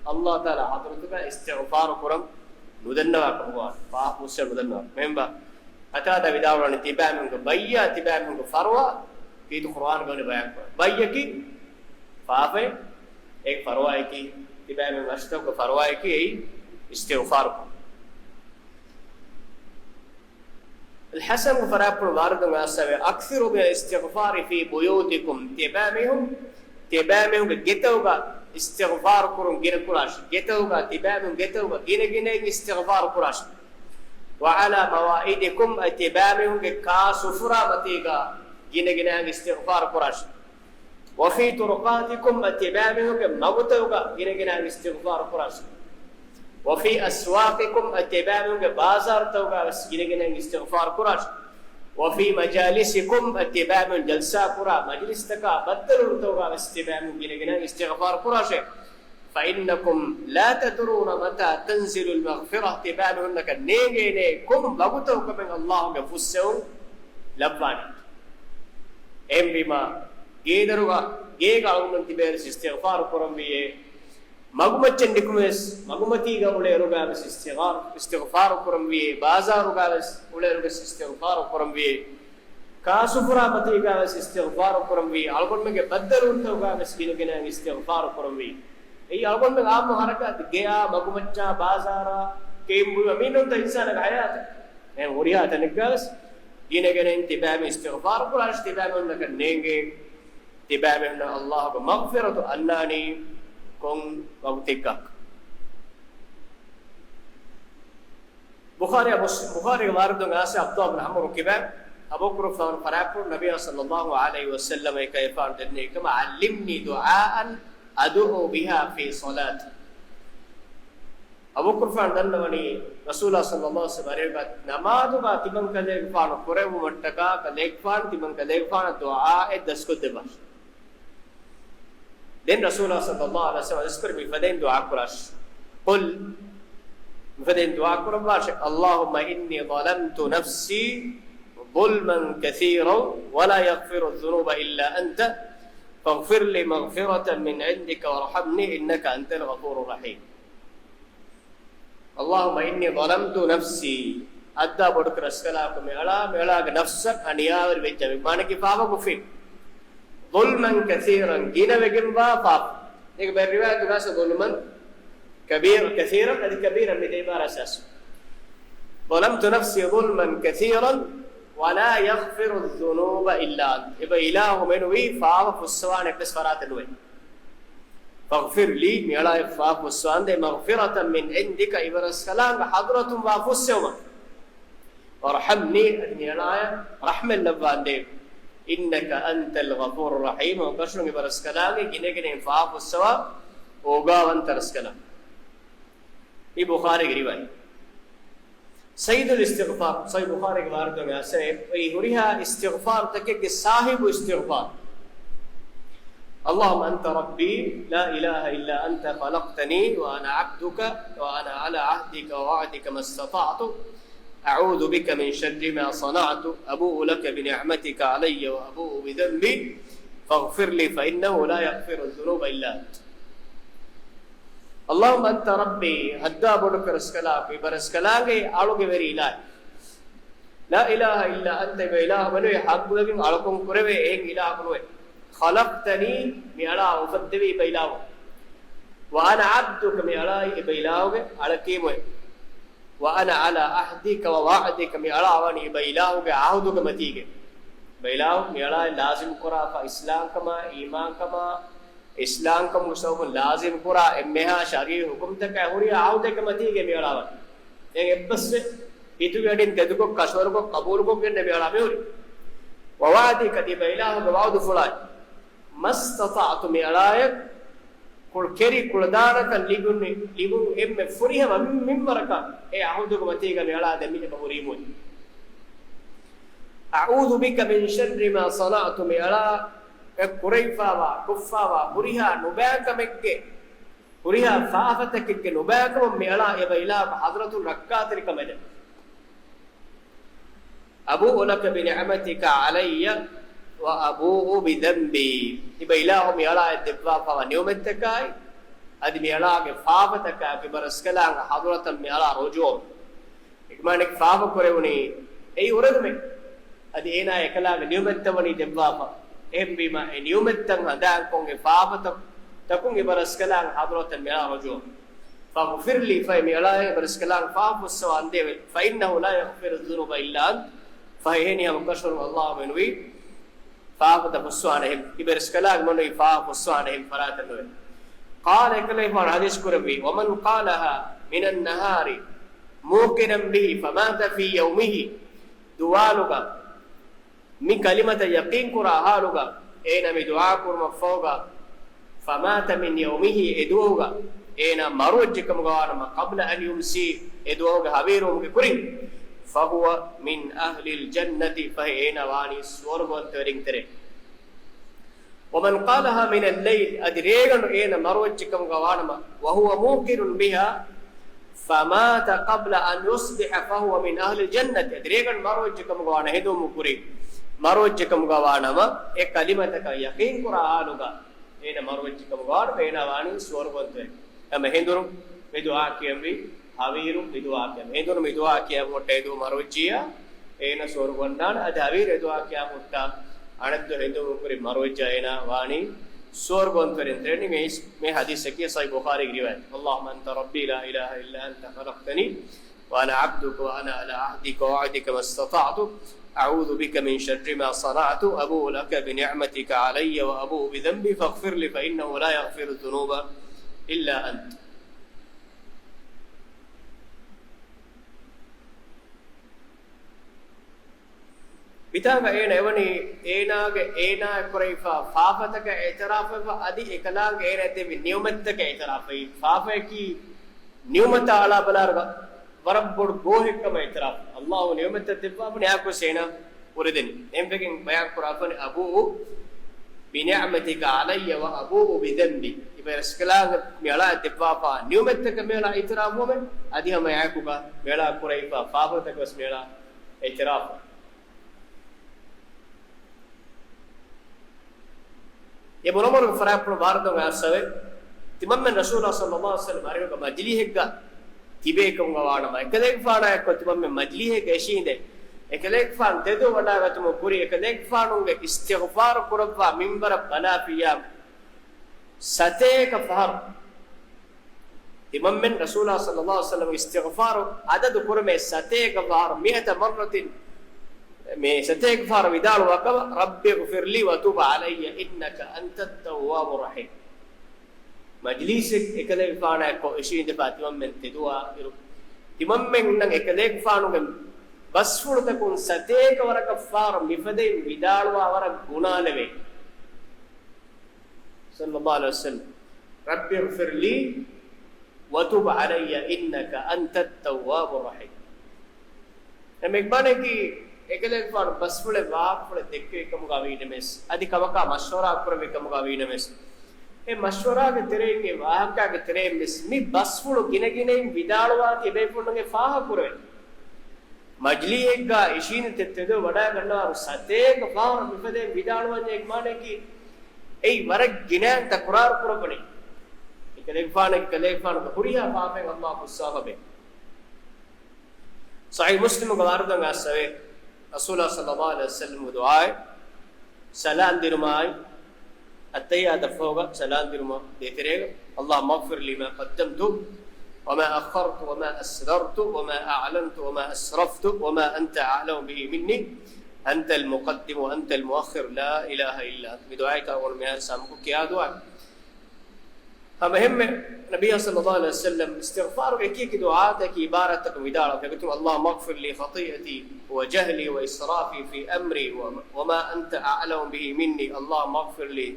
ﷲ ތަޢާލާ ޙަޟްރަތުގަ އިސްތިޣްފާރު ކުރަން ނުދަންނަވާ ކަމުގަ ވާނަމަ، ފާފަ ފުއްސެވެ ނުދަންނަވާ. އެހެންވެ ޤަތާދާ ވިދާޅުވަނީ، ތިބާމީހުންގެ ބައްޔާ، ތިބާމީހުންގެ ފަރުވާ ކީރިތި ޤުރްއާނުގަ ވަނީ ބަޔާން ކުރަން. ބައްޔަކީ ފާފައެއް، އޭގެ ފަރުވާއަކީ ތިބާމީހުން އަށްތަކުގެ ފަރުވާއަކީ އެއީ އިސްތިޣްފާރު ކުރުން. އަލްޙަސަންގެ ފަރާތްޕުޅު ވާރިދުން އައިސްފަވޭ، أكثروا من الاستغفار في بيوتكم، ތިބާމީހުން، ތިބާމީހުންގެ ގެތަކުގަ އިސްތިޣްފާރު ކުރުން ގިނަ ކުރާށި. ގެތަކުގަ، ތިބާމީހުން ގެތަކުގަ ގިނަ ގިނައިން އިސްތިޣްފާރު ކުރާށި. وعلى موائدكم، އަދި ތިބާމީހުންގެ ކާ ސުފުރާ މަތީގަ ގިނަ ގިނައިން އިސްތިޣްފާރު ކުރާށި. وفي طرقاتكم، އަދި ތިބާމީހުންގެ މަގުތަކުގަ ގިނަ ގިނައިން އިސްތިޣްފާރު ކުރާށި. وفي أسواقكم، އަދި ތިބާމީހުންގެ ބާޒާރުތަކުގަ ވެސް ގިނަ ގިނައިން އިސްތިޣްފާރު ކުރާށި. وفي مجالسكم، އަދި ތިބާމީހުން ޖަލްސާ ކުރާ މަޖިލިސްތަކާ ބައްދަލުވުންތަކުގަ ވެސް ތިބާމީހުން ގިނަ ގިނައިން އިސްތިޣްފާރު ކުރާށޭ. فإنكم لا تدرون متى تنزل المغفرة، ތިބާމީހުންނަކަށް ނޭނގޭނޭ ކޮން ވަގުތަކު ކަމެއް ﷲ ގެ ފުއްސެވުން ލައްވާނީ. އެހެންވީމާ، ގޭދޮރުގަ، ގޭގަ އަޅުގަނޑު ތިބޭ ވެސް އިސްތިޣްފާރު ކުރަންވީއޭ. މަގުމައްޗަށް ނިކުމެވެސް، މަގުމަތީގަ އުޅޭއިރުގަ ވެސް އިސްތިޣާ-، އިސްތިޣްފާރު ކުރަންވީއޭ، ބާޒާރުގަ ވެސް އުޅޭއިރުގަ ވެސް އިސްތިޣްފާރު ކުރަންވީއޭ، ކާ ސުފުރާ މަތީގަ ވެސް އިސްތިޣްފާރު ކުރަންވީ، އަޅުގަނޑުމެންގެ ބައްދަލުވުންތަކުގަ ވެސް ގިނަ ގިނައިން އިސްތިޣްފާރު ކުރަންވީ. އެއީ އަޅުގަނޑުމެން އާއްމު ހަރަކާތް، ގެޔާ، މަގުމައްޗާ، ބާޒާރާ، ކެއިން ބުއިމަށް މީނުންތަ އިންސާނާގެ ހަޔާތެއް. އެހެން ހުރިހާ ތަނެއްގަ ވެސް ގިނަ ގިނައިން ތިބާމީހުން އިސްތިޣްފާރު ކުރާށި، ތިބާމީހުންނަކަށް ނޭނގޭ، ތިބާމީހުންނަށް ﷲ ގެ މަޣްފިރަތު އަންނާނީ ކޮން ވަގުތެއްގަ؟ ބުޚާރީ މުސް-، ބުޚާރީގެ ވާރިދުން އައިސް ޢަބްދުﷲ ބިން ޢަމްރު ކިބައިން، އަބޫބަކުރު ފާނު ފަރާތްޕުޅު ނަބިއްޔާ ޞައްލައްލާހު ޢަލައިހި ވަސައްލަމަ އެކައިފާނު ދެންނެވި ކަމަށް، علمني دعاء أدعو بها في صلاتي. އަބޫބަކުރު ފާނު ދަންނަވަނީ، ރަސޫލާ ޞައްލައްލާހު ޢަލައިހި ވަސައްލަމަ އަރިހުގަ ނަމާދުގަ ތިމަން ކަލޭގެފާނު ކުރެއްވުމަށްޓަކާ، ކަލޭގެފާނު ތިމަން ކަލޭގެފާނަށް ދުޢާއެއް ދަސްކޮށްދެއްވާށި. ދެން ރަސޫލާ ޞައްލައްލާހު ޢަލައިހި ވަސައްލަމަ ދަސްކުރެއްވި ފަދައިން ދުޢާ ކުރާށި. قل، މިފަދައިން ދުޢާ ކުރައްވާށި، اللهم إني ظلمت نفسي ظلما كثيرا ولا يغفر الذنوب إلا أنت فاغفر لي مغفرة من عندك وارحمني إنك أنت الغفور الرحيم. اللهم إني ظلمت نفسي، އައްދާ ބޮޑުކުރި ރަސްކަލާކޮ މި އަޅާ، މި އަޅާގެ ނަފްސަށް އަނިޔާވެރި ވެއްޖެ، މާނަކީ ފާފަ ކޮށްފި. ظلما كثيرا، ގިނަވެގެންވާ ފާފަ. އޭގެ ބައެއް ރިވާޔަތުގަސް ظلما كبير، كثيرا، އަދި كبيرا މި ދެ ޢިބާރާތް އަސް. ظلمت نفسي ظلما كثيرا ولا يغفر الذنوب إلا أنت. އެބަ އިލާހު މެނުވީ ފާފަ ފުއްސަވާނެ އެއްވެސް ފަރާތެއް ނުވޭ. فاغفر لي، މިއަޅާއަށް ފާފަ ފުއްސަވާނދޭ، مغفرة من عندك، އިބަރަސްކަލާނގެ ޙަޟްރަތުން ވާ ފުއްސެވުމަށް. وارحمني، އަދި މިއަޅާއަށް ރަޙްމަތް ލައްވާނދޭ. إنك أنت الغفور الرحيم، އޮންކަށުން އިބަރަސްކަލާނގެ ގިނަގިނައިން ފާފަ ފުއްސަވާ އޯގާވަންތަ ރަސްކަލާނގެ. މި ބުޚާރީގެ ރިވާޔަތް. سيد الاستغفار، ޞަޙީޙު ބުޚާރީގެ ވާރިދުވެގެން އައިސް، އެއީ ހުރިހާ އިސްތިޣްފާރުތަކެއްގެ ޞާޙިބު އިސްތިޣްފާރު. اللهم أنت ربي لا إله إلا أنت خلقتني وأنا عبدك وأنا على عهدك ووعدك ما استطعت أعوذ بك من شر ما صنعت أبوء لك بنعمتك علي وأبوء بذنبي فاغفر لي فإنه لا يغفر الذنوب إلا أنت. اللهم أنت ربي، ހައްދާ ބޮޑު ރަސްކަލާކޮ، އިބަރަސްކަލާނގެ އަޅުގެ ވެރި އިލާހެއް. لا إله إلا أنت، އެބަ އިލާހު މެނުވެ ޙައްޤުވެގެން އަޅުކަން ކުރެވޭ އެހެން އިލާހު ނުވޭ. خلقتني، މިއަޅާ އުފައްދެވީ އެބަ އިލާހު. وأنا عبدك، މިއަޅާއީ އެބަ އިލާހުގެ އަޅަކީމުވެ. وأنا على عهدك ووعدك، މިއަޅާ ވަނީ އެބަ އިލާހުގެ ޢަހުދުގެ މަތީގެ. އެބަ އިލާހު މިއަޅާއަށް ލާޒިމް ކުރާފަ އިސްލާމްކަމާ، އީމާންކަމާ، އިސްލާމްކަމުގެ ސަބަބުން ލާޒިމް ކުރާ އެންމެހާ ޝަރީޢީ ޙުކުމްތަކާ ހުރިހާ ޢަހުދެއްގެ މަތީގެ މިއަޅާ ވަނީ. ދެން އެއްބަސްވެ ހިތުގެ އަޑިން ތެދުކޮށް، ކަށަވަރުކޮށް، ޤަބޫލުކޮށްގެން މިއަޅާ މިހުރީ. ووعدك، އަދި އެބަ އިލާހުގެ ވަޢުދުފުޅާއި. ما استطعت، މިއަޅާއަށް ކުޅު ކެރި ކުޅަދާނަކަން ލިބުން، ލިބުން އެންމެ ފުރިހަމަ މިންވަރަކަށް އެ ޢަހުދުގެ މަތީގަ މިއަޅާ ދެން މި އެބަ ހުރީމުވެ. أعوذ بك من شر ما صنعت، މިއަޅާ އެ ކުރެވިފާވާ، ކޮށްފާވާ ހުރިހާ ނުބައިކަމެއްގެ، ހުރިހާ ފާފަތަކެއްގެ ނުބައިކަމުން މިއަޅާ އެބަ އިލާހު ޙަޟްރަތުން ރައްކާތެރިކަމެއް ދެން. أبوء لك بنعمتك علي وأبوء بذنبي، އިބަ އިލާހު މިއަޅާއަށް ދެއްވާފަވާ ނިޢުމަތްތަކާއި، އަދި މިއަޅާގެ ފާފަތަކާ، އިބަރަސްކަލާނގެ ޙަޟްރަތަށް މިއަޅާ ރުޖޫޢަވުން. އެކަމާނެކި ފާފަ ކުރެވުނީ އެއީ އުރެދުމެއް. އަދި އޭނާ އެކަލާނގެ ނިޢުމަތްތައް ވަނީ ދެއްވާފަ. އެހެންވީމަ، އެ ނިޢުމަތްތައް ހަނދާންކޮށްގެ ފާފަތައް، ތަކުން އިބަރަސްކަލާނގެ ޙަޟްރަތަށް މިއަޅާ ރުޖޫޢަވުން. فاغفر لي، ފަހެ މިއަޅާއަށް އިބަރަސްކަލާނގެ ފާފަ ފުއްސަވާނދޭވެ. فإنه لا يغفر الذنوب إلا أنت، ފަހެ އެހެނިހާ އޮންކަށަވަރުން އައްލާހު މެނުވީ ފާފަތައް ފުއްސަވާނެހެން، އިބަރަސްކަލާނގެ މެނުވީ ފާފަ ފުއްސަވާނެހެން ފަރާތެއް ނުވޭ. قال، އެކަލޭގެފާނު ޙަދީޘް ކުރެއްވީ، ومن قالها من النهار موقنا به فمات في يومه، ދުވާލުގަ މި ކަލިމަތައް ޔަޤީންކުރާ ޙާލުގަ، އޭނަ މި ދުޢާ ކުރުމަށްފަހުގަ، فمات من يومه، އެ ދުވަހުގަ އޭނަ މަރުވެއްޖެކަމުގަ ވާނަމަ، قبل أن يمسي، އެ ދުވަހުގެ ހަވީރުވުމުގެ ކުރިން، فهو من أهل الجنة، ފަހެ އޭނަ ވާނީ ސުވަރުގަވަންތަވެރިން ތެރޭ. ومن قالها من الليل، އަދި ރޭގަނޑު އޭނަ މަރުވެއްޖެކަމުގަ ވާނަމަ، وهو موقن بها، فمات قبل أن يصبح فهو من أهل الجنة، އަދި ރޭގަނޑު މަރުވެއްޖެކަމުގަ ވާނަ ހެނދުމު ކުރި، މަރުވެއްޖެކަމުގަ ވާނަމަ، އެ ކަލިމަތަކަށް ޔަޤީންކުރާ ޙާލުގަ، އޭނަ މަރުވެއްޖެކަމުގަ ވާނަމަ، އޭނަ ވާނީ ސުވަރުގަވަންތަވެރި. އެމަ ހެނދުނު މި ދުޢާ ކިޔަންވީ، ހަވީރު މި ދުޢާ ކިޔަން. ހެނދުނު މި ދުޢާ ކިޔަން ހުއްޓައިދޫ މަރުވެއްޖިއްޔާ، އޭނަ ސުވަރުގަވަންނާނެ. އަދި ހަވީރު އެ ދުޢާ ކިޔާ ހުއްޓާ، އަނެއްދުވަހު ހެނދުނު ކުރި މަރުވެއްޖާ އޭނަ ވާނީ ސުވަރުގަވަންތަވެރިން ތެރެނީ. މި، މި ޙަދީޘަކީ ޞަޙީޙު ބުޚާރީގެ ރިވާޔަތް. اللهم أنت ربي لا إله إلا أنت خلقتني وأنا عبدك وأنا على عهدك ووعدك ما استطعت أعوذ بك من شر ما صنعت أبوء لك بنعمتك علي وأبوء بذنبي فاغفر لي فإنه لا يغفر الذنوب إلا أنت. މިތާނގަ އޭނަ އެވަނީ އޭނާގެ، އޭނާ ކުރެވިފާ ފާފަތަކަށް އިޢުތިރާފުވެފަ، އަދި އެކަލާނގެ އޭނަ ދެއްވި ނިޢުމަތްތަކަށް އިޢުތިރާފުވެ. ފާފަޔަކީ ނިޢުމަތާ އަޅާބަލާއިރު ވަރަށް ބޮޑު ގޯހެއްކަމަށް އިޢުތިރާފު. އައްލާހު ނިޢުމަތްތައް ދެއްވާފަ އެއާއެކުވެސް އޭނާ ކުރެދެނީ. އެހެންވެގެން ބަޔާންކުރާފަ، أبوء بنعمتك علي وأبوء بذنبي، އިބަރަސްކަލާނގެ މިއަޅާ ދެއްވާފާ ނިޢުމަތްތަކަށް މިއަޅާ އިޢުތިރާފުވަމެ، އަދި ހަމަ އެއާއެކުގަ މިއަޅާ ކުރެވިފާ ފާފަތަކަށްވެސް މިއަޅާ އިޢުތިރާފު. އެ ބުނަމަރުގެ ފަރާތްޕުޅު ވާރިދުވެ އައިސްފަވޭ، ތިމަންމެން ރަސޫލާ ޞައްލައްލާހު ޢަލައިހި ވަސައްލަމް އަރިހުގަ މަޖިލީހެއްގަ ތިބޭކަމުގަ ވާނަމަ، އެކަލޭގެފާނާއެއްކޮށް ތިމަންމެން މަޖިލީހެއްގަ އެށީނދެ، އެކަލޭގެފާނު ތެދު ވަޑާގަތުމުގެ ކުރިން އެކަލޭގެފާނުގެ އިސްތިޣްފާރު ކުރައްވާ މިންވަރަށް ބަލާފިއްޔާ، ސަތޭކަ ފަހަރު ތިމަންމެން ރަސޫލާ ޞައްލައްލާހު ޢަލައިހި ވަސައްލަމްގެ އިސްތިޣްފާރު އަދަދު ކުރުމޭ، ސަތޭކަ ފަހަރު، مائة مرة، މި ސަތޭކަ ފަހަރަށް ވިދާޅުވާ ކަމަށް، "رب اغفر لي وتب علي إنك أنت التواب الرحيم." މަޖްލީސެއް އެކަލޭގެފާނާއެކު އިށީނދެފާ ތިމަންމެން ތެދުވާ އިރު، ތިމަންމެންނަށް އެކަލޭގެފާނުގެ ބަސްފުޅުތަކުން ސަތޭކަ ވަރަކަށް ފަހަރަށް މިފަދައިން ވިދާޅުވާ ވަރަށް ގުނާލެވޭ. صلى الله عليه وسلم، "رب اغفر لي وتب علي إنك أنت التواب الرحيم." އެ މެގްބާނަކީ އެކަލޭގެފާނު ބަސްފުޅެއް ވާހަކަފުޅެއް ދެއްކެވި ކަމުގަ ވީނަމަވެސް، އަދި ކަމަކާ މަޝްވަރާ ކުރެވި ކަމުގަ ވީނަމަވެސް، އެ މަޝްވަރާގެ ތެރެއިން، އެ ވާހަކާގެ ތެރެއިން ވެސް މި ބަސްފުޅު ގިނަގިނައިން ވިދާޅުވާތީ އެބޭފުޅުންގެ ފާހަ ކުރެވޭ. މަޖްލީއެއްގަ އިށީނދެ ތެ-، ތެދު ވަޑައިގަންނަވާރު ސަތޭކަ ފަހަރަށް މިފަދައިން ވިދާޅުވަންޏާ އެގެ މާނައަކީ، އެއީ ވަރަށް ގިނައިން ތަކުރާރު ކުރައްވަނީ. އެކަލޭގެފާނަކީ، އެކަލޭގެފާނުގެ ހުރިހާ ފާފައިން އައްލާހު ފުއްސާފަވޭ. ޞަޙީޙު މުސްލިމުގަ ވާރިދުވެގެން އައިސްފަވޭ، ރަސޫލާ ޞައްލައްލާހު ޢަލައިހި ވަސައްލަމްގެ ދުޢާއެއް، ސަލާން ދިނުމާއި، އައްތަޙިއްޔާތަށްފަހުގަ ސަލާން ދިނުމަށް ދޭތެރޭގަ، اللهم اغفر لي ما قدمت وما أخرت وما أسررت وما أعلنت وما أسرفت وما أنت أعلم به مني، أنت المقدم وأنت المؤخر، لا إله إلا أنت. މި ދުޢާއަކީ އަޅުގަނޑު މިހާރު ސަމްކޮށް ކިޔާ ދުޢާ. ހަމަ އެހެންމެ ނަބިއްޔާ ޞައްލައްލާހު ޢަލައިހި ވަސައްލަމް އިސްތިޣްފާރުގެ އެކި އެކި ދުޢާތަކަކީ އިބާރާތްތަކުން ވިދާޅުވެ ގޮތުން، اللهم اغفر لي خطيئتي وجهلي وإسرافي في أمري وما أنت أعلم به مني، اللهم اغفر لي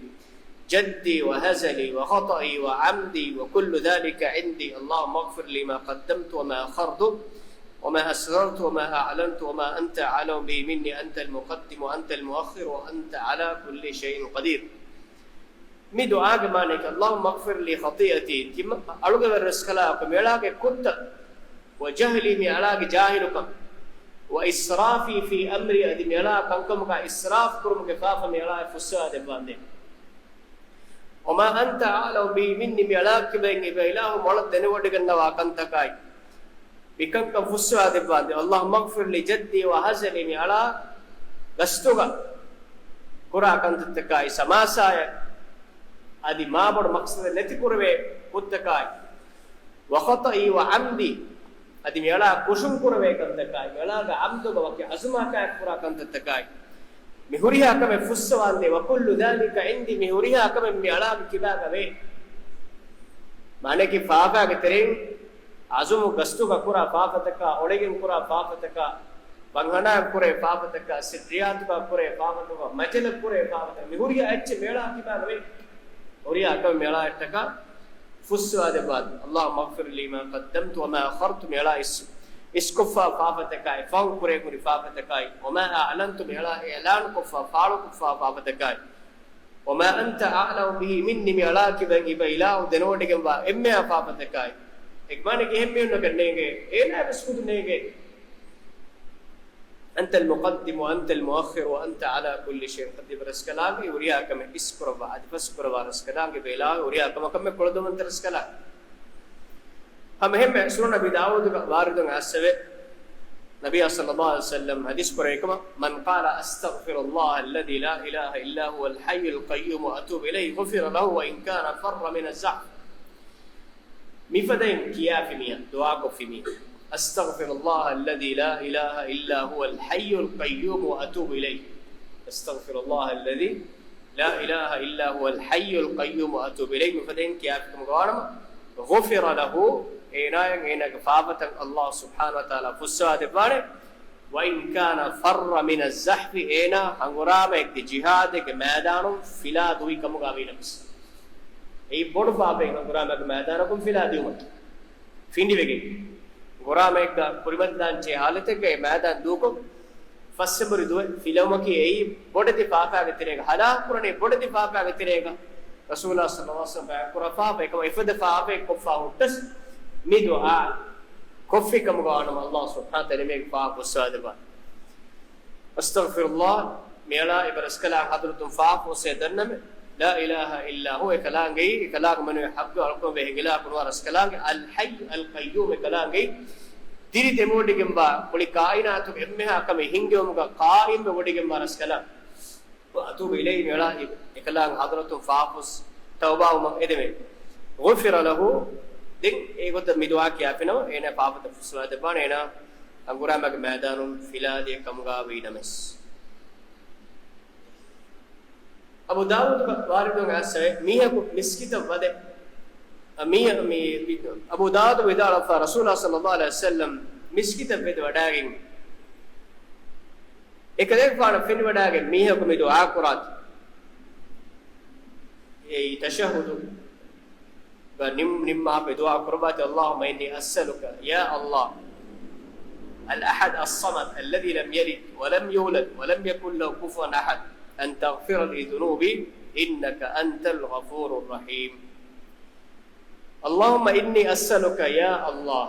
جدي وهزلي وخطئي وعمدي وكل ذلك عندي، اللهم اغفر لي ما قدمت وما أخرت وما أسررت وما أعلنت وما أنت أعلم به مني، أنت المقدم وأنت المؤخر وأنت على كل شيء قدير. މި ދުޢާގެ މާނައަކީ، اللهم اغفر لي خطيئتي، ތިމަ-، އަޅުގެ ވެރިރަސްކަލާކޮ މިއަޅާގެ ކުށްތައް، وجهلي، މިއަޅާގެ ޖާހިލުކަން، وإسرافي في أمري، އަދި މިއަޅާ ކަންކަމުގަ އިސްރާފް ކުރުމުގެ ފާފަ މިއަޅާއަށް ފުއްސަވާ ދެއްވާނދޭ. وما أنت أعلم به مني، މިއަޅާއަށް ކިބައިން އެބަ އިލާހު މޮޅަށް ދެނެވޮޑިގަންނަވާ ކަންތަކާއި، މިކަންކަން ފުއްސަވާ ދެއްވާނދޭ. اللهم اغفر لجدي وهزلي، މިއަޅާ ގަސްތުގަ ކުރާ ކަންތައްތަކާއި، ސަމާސާއަށް އަދި މާބޮޑު މަޤްޞަދެއް ނެތި ކުރެވޭ ކުށްތަކާއި، وخطئي وعمدي، އަދި މިއަޅާ ކުށުން ކުރެވޭ ކަންތަކާއި، މިއަޅާގެ ޢަމްދުގަ ވަކި ޢަޒުމަކާއެކު ކުރާ ކަންތައްތަކާއި، މި ހުރިހާ ކަމެއް ފުއްސަވާނދޭ. وكل ذلك عندي، މި ހުރިހާ ކަމެއް މިއަޅާގެ ކިބާގަ ވޭ. މާނައަކީ ފާފާގެ ތެރެއިން ޢަޒުމު ގަސްތުގަ ކުރާ ފާފަތަކާ، އޮޅިގެން ކުރާ ފާފަތަކާ، ބަންހަނާއަށް ކުރޭ ފާފަތަކާ، ސިއްރިއްޔާތުގަ ކުރޭ ފާފަތަކާ، މަޖަލަށް ކުރޭ ފާފަތަކާ، މި ހުރިހާ އެއްޗެއް މިއަޅާ ކިބާގަ ވޭ. ހުރިހާ ކަމެއް މިއަޅާއަށްޓަކާ ފުއްސަވާ ދެއްވާ. اللهم اغفر لي ما قدمت وما أخرت، މިއަޅާ އިސް، އިސްކޮށްފާ ފާފަތަކާއި، ފަހުން ކުރޭ ހުރި ފާފަތަކާއި، وما أعلنت، މިއަޅާ އިޢުލާނުކޮށްފާ، ފާޅުކޮށްފާ ފާފަތަކާއި، وما أنت أعلم به مني، މިއަޅާއަށް ކިބައިން އެބަ އިލާހު ދެނެވޮޑިގެންވާ އެންމެހާ ފާފަތަކާއި. އެގެމާނައަކީ އެހެން މީހުންނަކަށް ނޭނގޭ، އޭނާ ވެސް ޚުދު ނޭނގޭ. أنت المقدم وأنت المؤخر وأنت على كل شيء قدير. އެބަ ރަސްކަލާނގެ ހުރިހާ ކަމެއް އިސްކުރައްވާ، އަދި ފަސްކުރައްވާ ރަސްކަލާނގެ، އެބަ އިލާހު ހުރިހާ ކަމަކަށް ކުޅަދުންވަންތަ ރަސްކަލާނގެ. ހަމަ އެހެންމެ ސުނަން އަބީ ދާވޫދުގަ ވާރިދުވެ އައިސްފަވޭ، ނަބިއްޔާ ޞައްލައްލާހު ޢަލައިހި ވަސައްލަމް ޙަދީޘް ކުރެއްވި ކަމަށް، من قال أستغفر الله الذي لا إله إلا هو الحي القيوم وأتوب إليه غفر له وإن كان فر من الزحف. މިފަދައިން ކިޔާފި މީހާ، ދުޢާކޮށްފި މީހާ، أستغفر الله الذي لا إله إلا هو الحي القيوم وأتوب إليه. أستغفر الله الذي لا إله إلا هو الحي القيوم وأتوب إليه. މިފަދައިން ކިޔާފިކަމުގަ ވާނަމަ، غفر له، އޭނާއަށް އޭނާގެ ފާފަތައް ﷲ ސުބްޙާނަހޫ ވަތަޢާލާ ފުއްސަވާ ދެއްވާނެ. وإن كان فر من الزحف، އޭނާ ހަނގުރާމައެއްގެ، ޖިހާދެއްގެ މައިދާނުން ފިލާ ދުވި ކަމުގަ ވީނަމަވެސް. އެއީ ބޮޑު ފާފައެއް، ހަނގުރާމައެއްގެ މައިދާނަކުން ފިލާ ދިއުމަކީ. ފިނޑިވެގެން، ހަނގުރާމައެއްގަ ކުރިމަތިލާން ޖެހޭ ޙާލަތެއްގައި މައިދާން ދޫކޮށް، ފަސްއެނބުރި ދުވެ ފިލުމަކީ އެއީ ބޮޑެތި ފާފާގެ ތެރޭގަ، ހަލާކު ކުރަނީ ބޮޑެތި ފާފާގެ ތެރޭގަ. ރަސޫލާ ޞައްލައްލާހު ޢަލައިހި ވަސައްލަމް ބަޔާން ކުރާ ފާފަ އެކަމަށް އެފަދަ ފާފައެއް ކޮށްފާ ހުއްޓަސް، މި ދުޢާ ކޮށްފި ކަމުގަ ވާނަމަ، ﷲ ސުބްޙާނަހޫ ވަތަޢާލާ އެމީހެއްގެ ފާފަ ފުއްސަވާ ދެއްވާނެ. أستغفر الله، މިއަޅާ އެބަ ރަސްކަލާނގެ ޙަޟްރަތުން ފާފަ ފުއްސަވާ ދެއްވަން. لا إله إلا هو، އެކަލާނގެއީ، އެކަލާނގެ މެނުވީ ޙައްޤު އަޅުކަމެއް ވެ ހިނގިލާކު ނުވާ ރަސްކަލާނގެ. الحي القيوم، އެކަލާނގެއީ ދިރި ދެމިވޮޑިގެންވާ، މުޅި ކާއިނާތުގެ އެންމެހާ ކަމެއް ހިންގެވުމުގަ ޤާއިމްވެ ވޮޑިގެންވާ ރަސްކަލާނގެ. وأتوب إليه، މިއަޅާ އެކަލާނގެ ޙަޟްރަތުން ފާފަ ފުއްސަވާ ތައުބާވުމަށް އެދެމޭ. غفر له، ދެން އެގޮތަށް މި ދުޢާ ކިޔާފިނަމަ، އޭނާ ފާފަތައް ފުއްސަވާ ދެއްވާނެ، އޭނާ ހަނގުރާމަގެ މައިދާނުން ފިލާލިޔަ ކަމުގަ ވީ ނަމަވެސް. އަބޫ ދާވޫދުގަ ވާރިދުވެ އައިސްފައި މީހަކު މިސްކިތަށް ވަދެ، އަ، މީ، މީ، އަބޫ ދާވޫދު ވިދާޅުވެފަ ރަސޫލާ ޞައްލައްލާހު ޢަލައިހި ވަސައްލަމް މިސްކިތަށް ވެދެވަޑައިގެން އެކަލޭގެފާނަށް ފެނިވަޑައިގެން މީހަކު މި ދުޢާ ކުރާތި. އެއީ ތަޝައްހުދު ގަ ނިން-، ނިންމާފައި ދުޢާ ކުރައްވާތި، اللهم إني أسألك، يا الله، الأحد الصمد الذي لم يلد ولم يولد ولم يكن له كفوا أحد، أن تغفر لي ذنوبي إنك أنت الغفور الرحيم. اللهم إني أسألك، يا الله،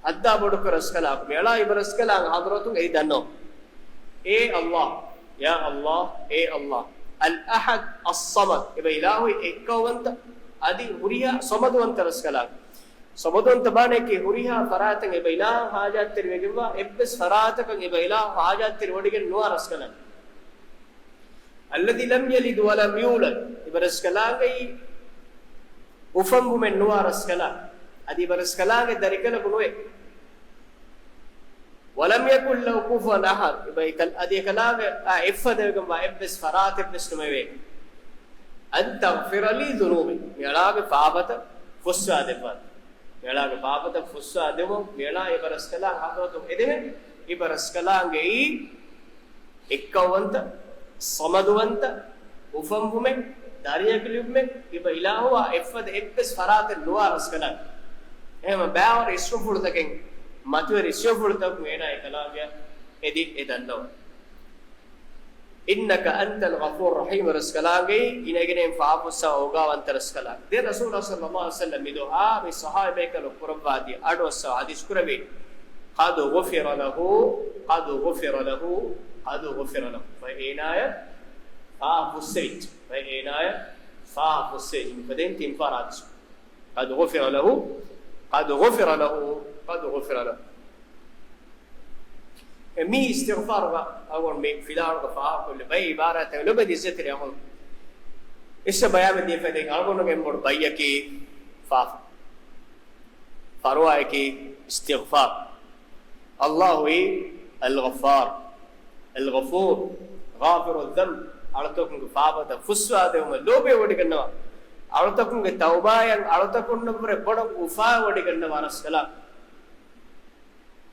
ހައްދާ ބޮޑުކުރަސްކަލާ، މިއަޅާ އިބަރަސްކަލާ ޙަޟްރަތުން އެދި ދަންނަވަ. އޭ ﷲ، يا الله، އޭ ﷲ، الأحد الصمد، އެބަ އިލާހު އެއްކައުވަންތަ، އަދި ހުރިހާ ޞަމަދުވަންތަ ރަސްކަލާ. ޞަމަދުވަންތަ މާނައަކީ ހުރިހާ ފަރާތެއް އެބަ އިލާހު ޙާޖާތްތެރިވެގެންވާ، އެއްވެސް ފަރާތަކަށް އެބަ އިލާހު ޙާޖާތްތެރިވޮޑިގެން ނުވާ ރަސްކަލާ. الذي لم يلد ولم يولد، އިބަރަސްކަލާނގެއީ އުފަންވުމެއް ނުވާ ރަސްކަލާ، އަދި އިބަރަސްކަލާނގެ ދަރިކަލަކު ނުވޭ. ولم يكن له كفوا أحد، އިބަ-، އެކަލް-، އަދި އެކަލާނގެ އާ އެއްފަދައިގެންވާ އެއްވެސް ފަރާތެއްވެސް ނުމެވޭ. أن تغفر لي ذنوبي، މިއަޅާގެ ފާފަތައް ފުއްސާދެއްވާ. މިއަޅާގެ ފާފަތައް ފުއްސާދެވުން، މިއަޅާ އިބަރަސްކަލާ ޙަޟްރަތުން އެދެމެ، އިބަރަސްކަލާނގެއީ އެއްކައުވަންތަ، ޞަމަދުވަންތަ، އުފަންވުމެއް، ދަރިއަކުލިބުމެއް، އިބަ އިލާހުއާ އެއްފަދަ އެއްވެސް ފަރާތެއް ނުވާ ރަސްކަލާނގެ. އެހެން ބައިވަރު އިސްރުފުޅުތަކެއް، މަތިވެރި އިސްރުފުޅުތަކުން އޭނާ އެކަލާނގެއަށް އެދި އެ ދަންނަވަ. إنك أنت الغفور الرحيم، ރަސްކަލާނގެ ގިނަގިނައިން ފާފަ ފުއްސަވާ އޯގާވަންތަ ރަސްކަލާނގެ. ދެން ރަސޫލާ ޞައްލައްލާހު ޢަލައިހި ވަސައްލަމް މި ދުޢާ މި ޞަޙާބީ ބޭކަލުން ކުރައްވާތީ އަޑުއައްސަވާ ޙަދީޘް ކުރެއްވި، قد غفر له، قد غفر له، قد غفر له. ފަހެ އޭނާޔަށް ފާފަ ފުއްސެވިއްޖެ. ފަހެ އޭނާޔަށް ފާފަ ފުއްސެވިއްޖެ. މިފަދައިން ތިން ފަހަރު ޙަދީޘް. قد غفر له، قد غفر له، قد غفر له. އެ މީ އިސްތިޣްފާރުގަ އަޅުގަނޑު މި ފިލާވަޅުގަ ފާހަގަކޮށްލި ބައެއް ޢިބާރާތެއް ލޮބެތި އިއްޒަތްތެރި އަޚުން އިސް ބަޔާންވެ ދީފަ ދެން އަޅުގަނޑުގެ އެންމެ ބޮޑު ބައްޔަކީ ފާފަ. ފަރުވާއަކީ އިސްތިޣްފާރު. ﷲ އީ الغفار، الغفور، غافر الذنب، އަޅުތަކުންގެ ފާފަތައް ފުއްސަވާދެވުމަށް ލޯބިވެވޮޑިގަންނަވާ، އަޅުތަކުންގެ ތައުބާއަށް އަޅުތަކުންނަށްވުރެ ބޮޑަށް އުފާވެވޮޑިގަންނަވާ ރަސްކަލާ.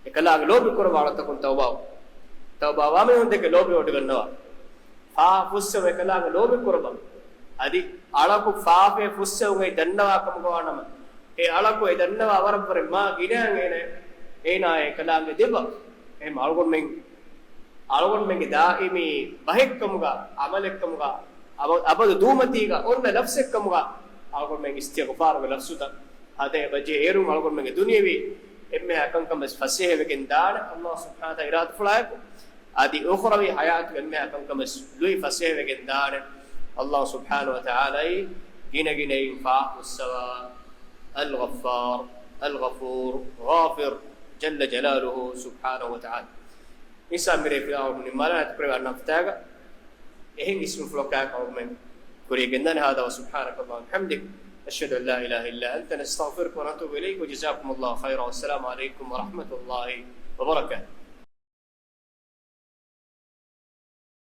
އެކަލާނގެ ލޯބި ކުރައްވާ އަޅުތަކުން ތައުބާ، ތައުބާވާ މީހުން ދެކެ ލޯބިވޮޑިގަންނަވާ. ފާފަ ފުއްސެވުން އެކަލާނގެ ލޯބި ކުރައްވާ. އަދި އަޅަކު ފާފައެއް ފުއްސެވުން އެ ދަންނަވާ ކަމުގަ ވާނަމަ، އެ އަޅަކު އެ ދަންނަވާ ވަރަށްވުރެ މާ ގިނައިން އޭނަ، އޭނާ އެކަލާނގެ ދެއްވާ. އެހެން އަޅުގަނޑުމެން، އަޅުގަނޑުމެންގެ ދާއިމީ ބަހެއްކަމުގަ، ޢަމަލެއްކަމުގަ، އަބަ-، އަބަދު ދޫމަތީގަ އޮންނަ ލަފްޒެއްކަމުގަ އަޅުގަނޑުމެން އިސްތިޣްފާރުގެ ލަފްޒުތައް ހަދައި ބަޖެހޭ އޭރުން އަޅުގަނޑުމެންގެ ދުނިޔަވީ އެންމެހާ ކަންކަމެސް ފަސޭހަވެގެން ދާނެ. ﷲ ސުބްޙާނަހޫ ވަތަޢާލާ އިރާދަފުޅާއެކު، އަދި އުޚްރަވީ ޙަޔާތުގެ އެންމެހާ ކަންކަމެސް ލުއި ފަސޭހަވެގެން ދާނެ. ﷲ ސުބްޙާނަހޫ ވަތަޢާލާއީ ގިނަގިނައިން ފާފަ ފުއްސަވާ، الغفار، الغفور، غافر، جل جلاله سبحانه وتعالى. އިންޝާﷲ މިރޭ ފިލާވަޅު ނިންމާލާނެ އަތުކުރެވޭ އަންނަ ހަފްތާގަ އެހެން އިސްމުފުޅަކާއެކު އަޅުގަނޑުމެން ކުރިޔަށް ގެންދާނެ. هذا وسبحانك اللهم وبحمدك، أشهد أن لا إله إلا أنت، نستغفرك ونتوب إليك، وجزاكم الله خيرا، والسلام عليكم ورحمة الله وبركاته.